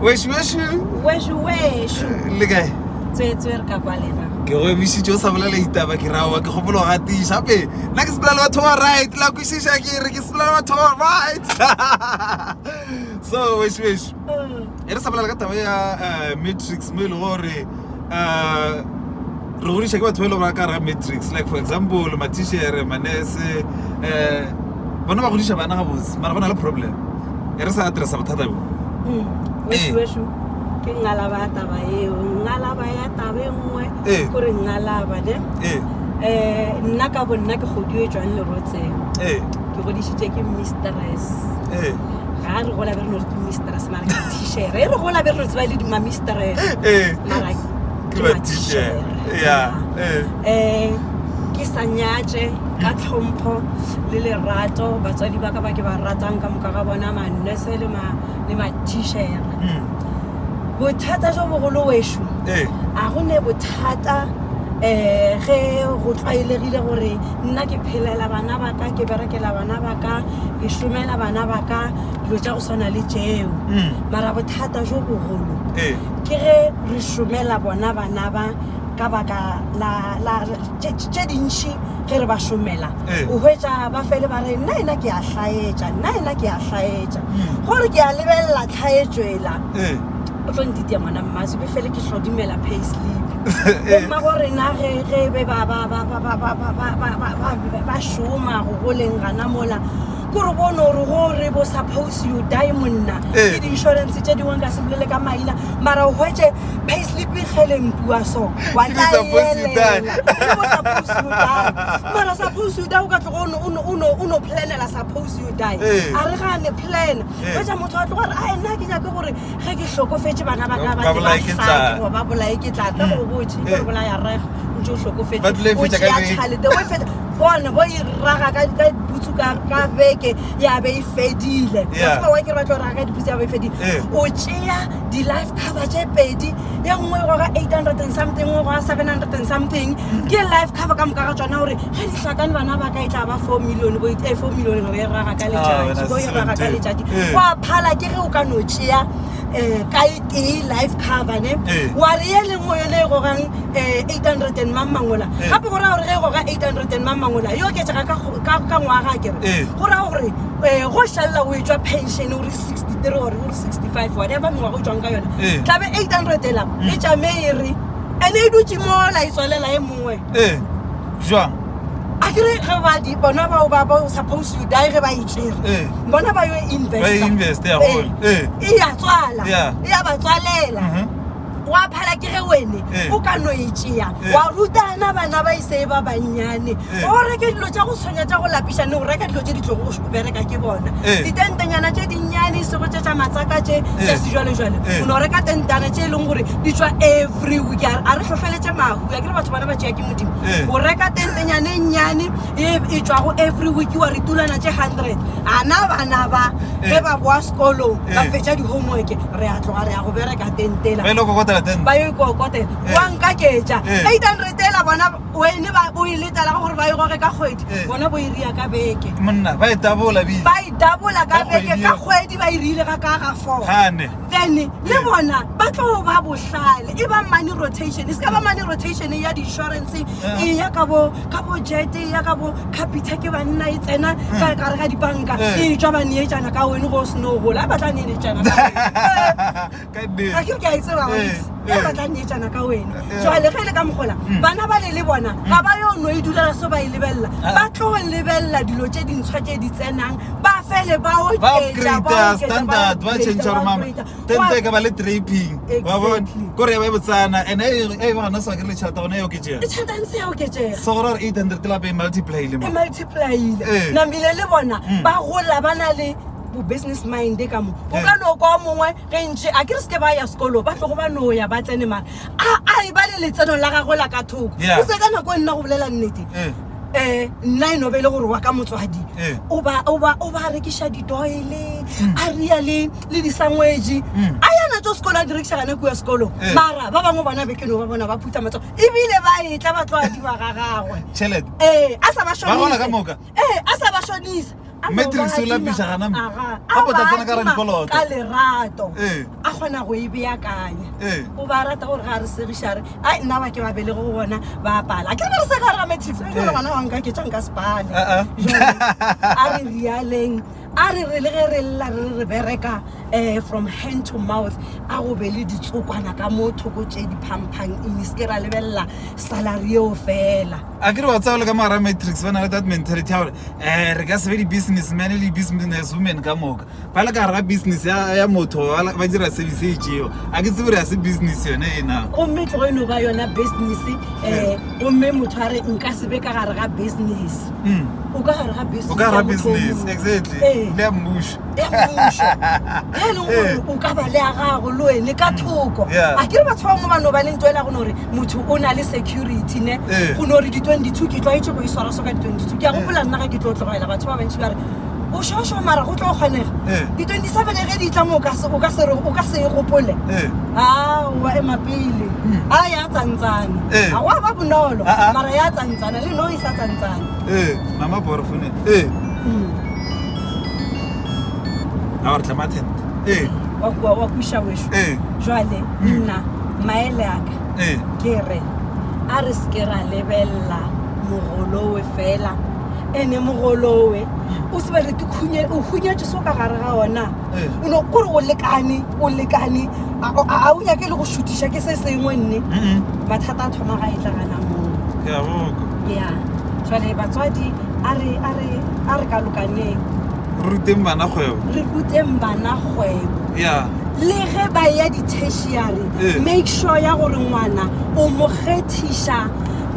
Wešo wešo. Wešo wešo. Le kae? Tswetswe re ka kwa lena. Ke go emišitše o sa bolela ditaba ke rawa ke gopola go gatiša gape nna ke sepela le batho ba right la kwešiša ke re ke sepela le batho ba right so wešo wešo e re sa bolela ka taba ya eh, matrix mo e le gore eh, re godiša ke batho ba e le gore ba ka gare ga matrix like for example mathišere manese um bona ba godiša bana gabotse mara go na le problem e re sa addressa bothata bo mm, wešu ke ngalaba ya taba eo ngalaba ya taba e nngwe kore ngalaba ne um nna ka bo nna ke godiwe jwang lerotseng ke godišitše ke mistress ga re gola be re no re ke mistress mara ke tishere e re gola be re no tseba le dima mistress mara ke mathišere ya um ke sa nyatše ka tlhompho le lerato batswadi ba ka ba ke ba ratang ka moka ga bona manese le mathišere mm. bothata jo bogolo wešo a go ne bothata um ge go tlwaelegile gore nna ke phelela bana ba ka ke berekela bana ba ka ke šomela bana ba ka dilo tša go swana le tšeo mm. mara bothata jo bogolo ke ge re šomela bona bana ba ka baka la la tše dintši ge re ba šomela Ee. o hwetša ba fele ba re nna ena ke a hlaetša nna ena ke a hlaetša Mm. gore ke a lebelela tlhaetšoela Ee. o tlo ntitia ngwana mmaso be fele ke hlodimela pay slip Ee. bomma go rena ge ge be ba ba ba ba ba ba ba ba ba ba ba ba šoma go goleng gana mola kore bone gore gore bo suppose you die monna Ee. ke di-insurance tše dingwe nka se bolele ka maina mara o hwetše payslip e kgeleng pua so wa Ke di-suppose you die. tla elela. Ke bo suppose you die mara suppose you die o ka tloga o no- o no- o no- o no planela suppose you die Ee. a re gane plan Ee. hwetša motho a tloga re a nna ke nyake gore ge ke hlokofetše bana ba ka Ba ba tle ba bolaye ke tlala. hlake goba ba bolaye ke tlala tla go botše Ee. gore bolaya reg ntse o hlokofetše Ba tlile e o fetša ka tšea beke. tšhalete o e fetša gona bo e raga ka ka diputsu ka ka beke ya be e fedile Yeah. wa tseba wa ke re batlo raga ka diputsu ya be e fedile Eh. o tšea di-life cover tše pedi ye nngwe e goga 800 and something nngwe e goga 700 and something ke life cover ka moka ga tsona gore ge di hlakane bana ba ka e tla ba 4 million bo eh, 4 million re e raga ka Ah, letšatši wena bo e raga ka 17. letšatši Eh. wa phala ke ge o ka no tšea um ka e tee life cover ne Eh. wa re ye lengwe yone e gogang um 800 and mang mangola Eh. gape go raya gore ge e goga 800 and mang mangola e oketšega ka go- ka ka ngwaga a kere Eh. go raya gore um go šalela o e tswa pension o re 63 or o re 65 whatever mengwaga o tswang ka yona Eh. tlabe 800 ela e tšame e re ene e dutše mola e tswalela e mongwe ee jwang a kere ge ba di bona bao ba ba suppose you die ge ba e tšere Ee. bona ba yo investa Ba e invest, ya gola. Ee. e ya tswala Yeah. e ya ba tswalela Mhm. wa phala ke ge wene Ee. o ka no e tšea Ee. wa rutana bana ba ise ba bannyane Ee. o reke dilo tša go tshwenya tša go lapiša ne o reka dilo tše di tlogo go bereka ke bona Ee. ditentenyana tše dinnyane e sego tše tša matsaka tše tša Ee. sejwalejwale Ee. o no reka tentana tše e leng gore di tswa every week a a re hlohleletše mahu a kere batho bana ba tšea ke modimo Ee. o reka tentenyane e nnyane e e tšwago every week wa re tulana tše 100 ana bana ba Ee. ge ba boa sekolong ba Ee. fetša di-homework re a tloga re ya go bereka tentela ba ile go kokotela tente ba yo ikokotela Ee. wa nkaketša Ee. 800 ela bona wene ba o e letela gore ba e goge ka kgwedi Ee. bona bo e ria ka beke monna ba e tabola bile ba e dabola ka Ka beke kgwedi ka eo. kgwedi ba e rile ga ka ga four gane then le Ee. bona ba tlo ba bohlale e ba money rotation e se ka ba money rotation ya di-insurance e ya ka bo ka bo jet e ya ka bo capita ke banna e tsena ka gare ga dibanka Ee. e tswa ba neetšana ka wene go o seno gola ba tla neetšana ka wene. ka nnete a kere ke a e tseba Ee, e ee. ba tla neetšana ka wene Ee. jale ge e le ka mogola bana ba le le bona ga ba yo no e dulela so ba e lebelela Ah. ba tlo lebelela dilo tše dintshwa tše di tsenang ba fele ba ba oketša ba upgrade oketša, ba standard ba upgrade-a, change gore ba mama upgrade-a. tente e Wa- ka ba le draping wa bona Exactly. kore ya ba e botsana and e e ba gona sa ke le tšhelete gona e oketšega e tšhelete e ntse ya oketšega so gore gore 800 lape e multiplyile e mo multiplyile Ee. namile le bona ba gola ba na le bo business mind ka mo o Ee. ka no kwa o mongwe ge ntše a ke re seke ba ya sekolo ba tlogo ba no ya ba tsene mara a a e ba le letseno la gagwe la ka thoko Yeah. o se ka nako e nna go bolela nnete Ee. um nna e no be e le gore wa ka motswadi Ee. o ba o ba o ba rekiša didoile a ria le le disangwetše Mm. a yana tso sekolo a di rekiša gana kua sekolong Ee. mara ba bangwe bona be ke no ba bona ba phutha matsogo ebile ba etla ba tlo adiwa ga gagwe tšhelete ee a sa ba Ba gola ka šonise moka? ee a sa ba šonise A no Matrix ba o lapiša adima- gana mo. Aga. Gape o tla A ba tsena ka gare adima dikoloto. ka lerato Ee. a kgona go e beakanya Ee. o ba rata gore ga re segiša re ai nna ba ke ba belego go bona ba pala a ke re ba re se ka gare ga matrix e jale Ee. ngwana wa nka ke tša nka sepale Ah, ah. Jwale, a re rialeng a re re le ge re lla re re bereka um from hand to mouth a go be le ditsokwana ka mo thoko tše di phamphang eng se ke ra lebelela salary eo fela a ke re wa tsaya le ka mogara matrix ba na le that mentality ya gore um re ka se be di-business man le di-business women ka moka ba le ka gare ga business ya motho ba dira service e tšeo a ke tsebe re ya se business yone e na gomme tlogo e no ba yona business um gomme motho a re nka se be ka gare ga business o ka gare ga business o ka gara ya motho o business mongwe. exactly Ee. le ya mmušo ya mmušo e leng gore o ka ba le ya gago le wene ka thoko Yeah. a ke re batho ba bangwe ba no ba le ntho ela go no gore motho o na le security ne Ee. go no gore di-22 ke tlwaetse go e swara so ka di-22 ke a gopola nna ga ke tlo tlogela batho ba bantši ba re o šošo mara go tlo kgonega Ee. di-27 ge di tla mo o ka se- o ka se re- o ka se e gopole Ee. aowa ema pele a ya tsantsana Ee. ga go a ba bonolo Ah, ah. mara ya tsantsana le no e sa tsantsana ee mama borofone ee a gore tlama tent ee wa kua wa kwiša wešo Ee. jwale nna maele aka ee ke re a re seke ra lebelela mogolowe fela ene mogolowe o se bale ke o hunyetše so ka gare ga ona Ee. o no kore o lekane o lekane a a- a o nyake le go šutiša ke se sengwe nne Mm-mm. mathata a thoma ga e tla gana moo ke a boka ya jwale batswadi a re a re a re ka lokaneng re ruteng bana kgwebo re ruteng bana kgwebo ya le ge ba ya di-tertiary Ee. make sure ya gore ngwana o mo kgethiša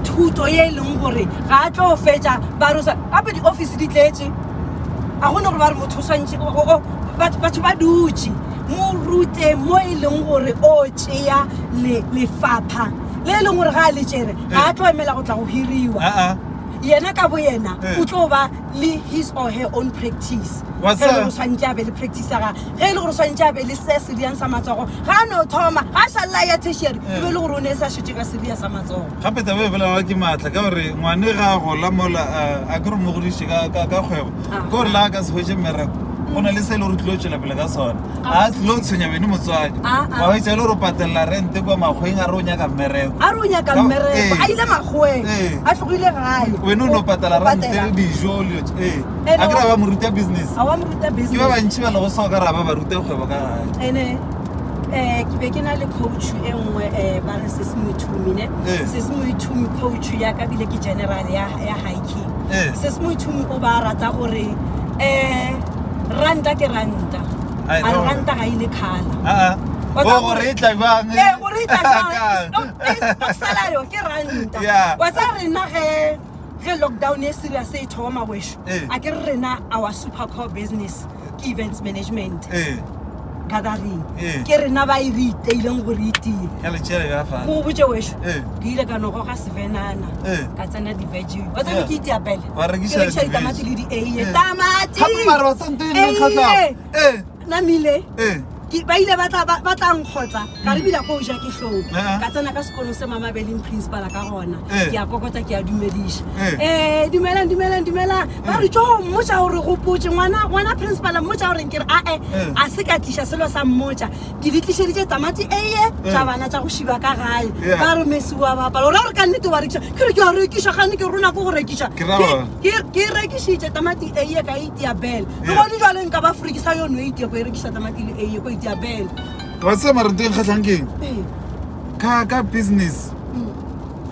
thuto ye e leng gore ga a tlo fetša ba re gape di-office di tletše a gone gore ba re motho o swantše batho ba dutše mo rute mo e leng gore o tšea lefapha le e leng gore ga a le tšere ga a tlo emela go tla go hiriwa aa yena ka bo yena Eh. o tlo ba le his or her own practice What's ge e le that? gore swantše a be le practice ya gage ge e le gore swantše a be le se se diang sa matsogo ga a no thoma ga a šalela ya tertiary e be e le gore o ne e sa šetse ka seria sa matsogo gape taba e bolelwa ke maatla ka gore ngwane ga a gola mola a ke re mo godiše ka kgwebo Ah. ke gore la a ka se hwetše mmereko go na le se e le gore o tlilo tswela pele ka sona ga a tlilo tshwenya bene motswadi Ah, ah. wa hwetša e le gore o patelela rente kwa makgweng a re o nyaka mmereko a re o nyaka Ka- mmereko ee. a ile makgoweng Ee. a tlogile gae wene o no patela O rente patela. le dijo le dilo tše- ee Ene a ke ra wa- ba mo ruta business a wa mo ruta ke ba business bantšhi ba lego so ka ra ba ba ruta kgwebo ka gae ene um ke be ke na le coach e nngwe um ba re sese moithumi ne Ee. sese moithumi coach ya ka bile ke general ya ya hiking Ee. sese moithumi o ba rata gore um ranta ke ranta Ai, a re no. ranta ga ile kgala aa Wa o tseba gore e tla jwang ee gore e tla jwang? Kang? Salayo ke ranta Yeah. wa tsaya rena ge ge lockdown e serious e thoma wešo Ee. a ke re rena our super core business ke events management ee gathering Ee. ke rena ba e re iteileng gore e tie ya letšele bja fa go botse wešo Ee. ke ile ka no goga sevenana Ee. ka tsena di-virgin wa tsebe Yeah. ke itiapele Wa rekiša ke rekiša di-veg. ditamati le di-eiye Ee. tamati gape mare wa tsantho e nne kgatlhago Eiye. ee namile ee Ke- ba ile ba tla- ba ba tla nkgotsa ka re bila ko o ja ke tlhong Eh. ka tsena ka sekolo se mama beleng principala ka gona Eh. ke a kokota ke a dumediša Eh. um dumelang dumelang dumelang ba re tso mmotsa gore gopotse ngwana ngwana principala mmotsa gore nkere ae Eh. a se ka tliša selo sa mmotsa ke di tlišeditše tamati eye Eh. tša bana tša go šiba ka gae Yeah. ba re mesi wa bapala ora gore ka nnete wa rekiša ke re ke a rekiša gane ke rona ko go rekiša Ke ra bona. Ke- ke rekišitše tamati eiye ka itia bele le Yeah. gone jale nka ba frikisa yono eitie ko e rekiša tamati le eiye ko itia bele wa tseba mare ntho e nkgatlhang keng Ee. ka ka business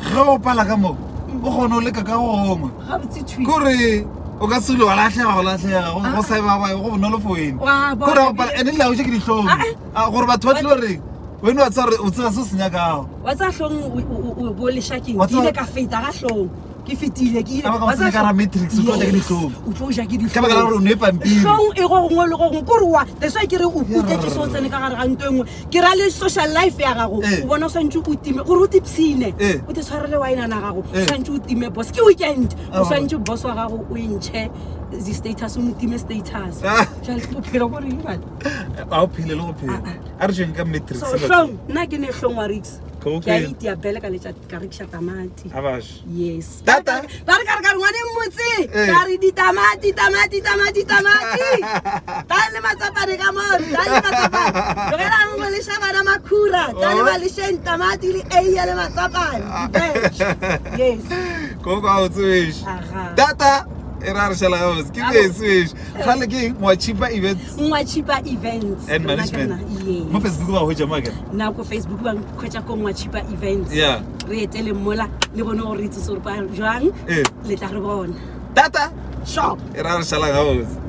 ge o pala ka moo o kgone o leka ka go gongwe gabotse thwi kore o ka sele wa latlhega go latlhega go sa ba go bonolo for wene Wa bona. kore go pala ene le laoše ke ditlhong Ah, eh. Ah, gore batho ba tlile goreng wene wa tseba gore o tseba se o se nyakago wa tsaya hlong o bo lešakeng Wa ke ile tseba- ka feta ga hlong ke fetile ke ile Ka baka wa wa tsena tsaya ka hara hlong- matrix, o tlo ja ke Yes, dihlong. o tlo ja ke dihlong. Ka baka la gore o nwe pampiri. Hlong e go gongwe le go gongwe kore wa that's why ke re o kutetse se o tsene ka gare ga nto e nngwe ke ra le social life ya gago Eh. o bona o swantse o time gore o tipshine Eh. o te tshwarele winana gago o Eh. swantse o time boss ke weekend Ah, o swantse boss wa gago o e ntšhe di-status o mo time status Ah. jale bophelo ko reng bale ga o phele le go phela Ah, a re tsweng ka matrix so hlong nna ke ne hlong wa rix Koko Ke a e- itia bele ka letša ka rekiša tamati. Abash. Yes. Tata. Ba re ka re ka re ngwaneng motse. Eh. Ka re ditamati tamati tamati tamati. Tang le matsapane ka mo, tang le matsapane. Tlogelang go leša bana makhura, tang le Oh. ba lešeng tamati le eiye le matsapane. Di-veg. Yes. Koko a o tsebešo. Aga. Tata e ra re šala gabotse ke Gabo. besešo gale ke eng Ngwachipa Events Ngwachipa Events and Management. Yes. Mo Facebook ba hwetša mo akere? Nna ko Facebook ba nkhwetša ko Ngwachipa Events. Yeah. Re etele mola le bone gore re itsotsopa jwang. Eh. Le tla re bona. Tata Sure. e ra re šala gabotse.